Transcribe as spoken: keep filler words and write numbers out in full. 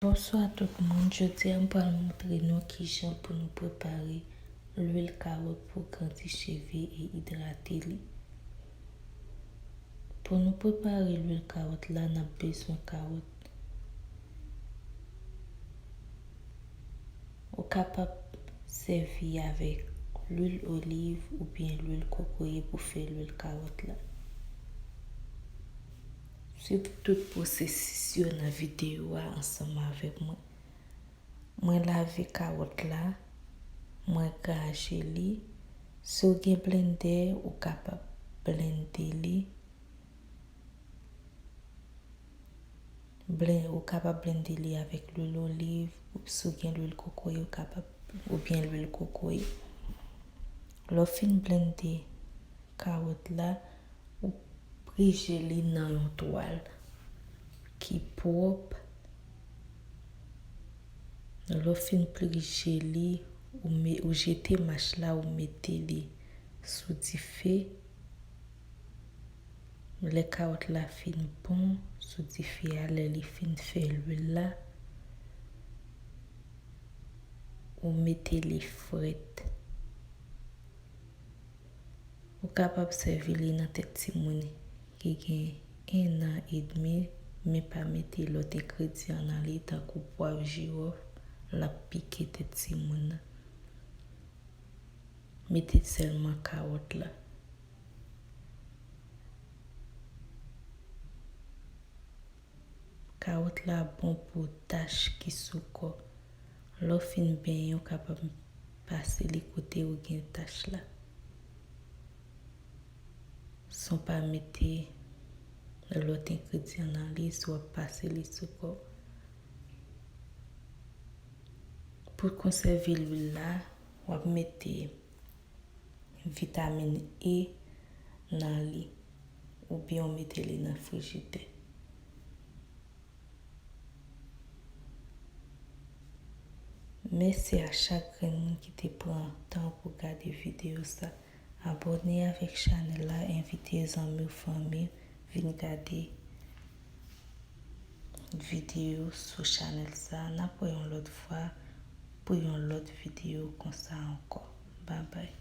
Bonswa tout moun, jodi a m pral montre nou kijan pou nou prepare lwil kawòt pou grandi cheve e idrate li. Pou nou prepare lwil kawòt la, n ap bezwen kawòt. Ou kapab sèvi avèk lwil oliv oubyen lwil kokoye pou fè lwil kawòt la. Swiv tout pwosesis yo nan videyo a ansanm avèk mwen. Mwen lave kawòt la, mwen graje li. Si w gen blendè, ou kapab blende li. Blen, ou kapab blende li avèk lwil oliv, si w gen lwil kokoye, ou kapab, oubyen lwil kokoye. Lè w fin blende kawòt la, ou plije li nan yon twal ki pwòp. Lè w fin plije li, ou me-, ou jete mach la, ou mete li sou dife. Lè kawòt la fin bon sou dife a, lè li fin fè lwil la, ou mete li frèt. Ou kapab sèvi li nan tèt timoun ki gen en an edmi, men pa mete lòt engredyan nan li, tankou pwav, jiwòf, l ap pike tèt timoun nan. Mete sèlman kawòt la. Kawòt la bon pou tach ki sou kò. Lè w fin benyen, ou kapab pase li kote ou gen tach la. San w pa mete lòt engredyan nan li, si w ap pase li sou kò w. Pou konsève lwil la, w ap mete vitamin E nan li, oubyen w mete li nan frijidè. Mèsi a chak grenn moun ki te pran tan pou gade videyo sa. Abòne avèk chanèl la, envite zanmi w, fanmi w vin gade videyo sou chanèl sa. N ap wè yon lòt fwa pou yon lòt videyo konsa ankò. Babay.